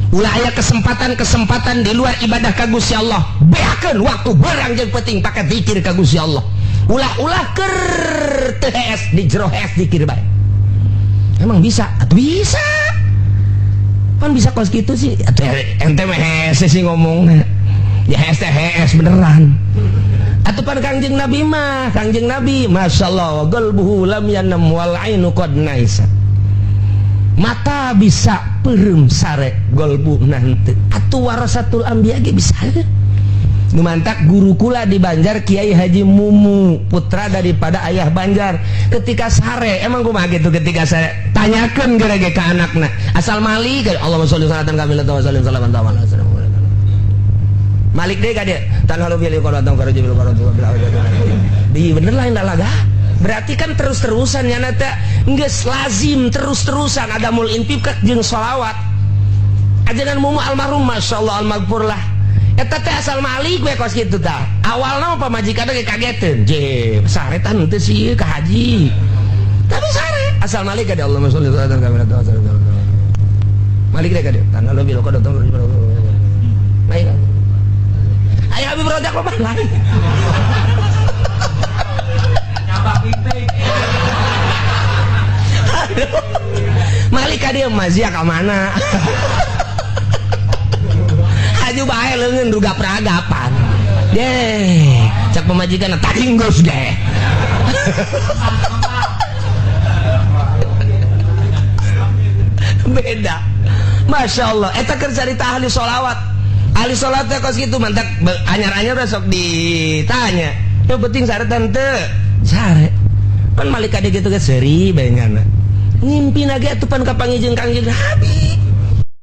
Ulah aya kesempatan-kesempatan di luar ibadah ka Gusti Allah. Beakeun waktu berang jeung penting pakai zikir ka Gusti Allah. Ulah-ulah keur teu hees di jero hees zikir bae. Emang bisa? Atuh bisa. Pan bisa kos kitu sih. Atuh ente mah hese sih ngomongna. Ya hees teh hees beneran. Atuh pan Kangjeng Nabi mah, Kangjeng Nabi masyaallah qalbuhu lam yanam wal ainu qad naisa. Mata bisa peureum sare golbu nanti. Atuh warasatul anbiya ge bisa. Nu mantak guru kula di Banjar Kiai Haji Mumu, putra daripada ayah Banjar. Ketika sare, emang kumaha gitu ketika sare? Tanyakeun geura ge ka anakna. Asal malik, Allahumma sholli salatan kamilatan wa sallim salaman tamam. Malik deh ka dia. Tanhalu bil qadam faraju bil qadam di bener lain lalaga. Berarti kan terus-terusan nya teh geus lazim terus-terusan ada mul infak jeung sholawat. Ajaran Mumu almarhum masyaallah almaghfur lah. Eta teh asal malik we kos kitu tah. Awalna mah pamajikan ge kageteun. Je, sare tah henteu sih ka haji. Tapi sare asal malik ka dia Allahumma sholli salatan kamilatan wa sallim. Malik deh ka dia. Tanhalu bil qadam Baik. Ayo Habib Rojak apa lain. Aduh. Malik ka dia mazia ka mana? Haju bae leungeun rugap-ragapan. Deh, cak pamajikan tadi geus deh. Beda. Masya Allah, eta keur carita ahli sholawat. Ahli sholat teh kos kitu mantak anyar-anyar udah sok ditanya. Yang penting sare tante. Sare. Pan malik ka dieu kitu ge seuri bae nyana. Ngimpi ge atuh pan kapanggih jeung Kangjeng Nabi.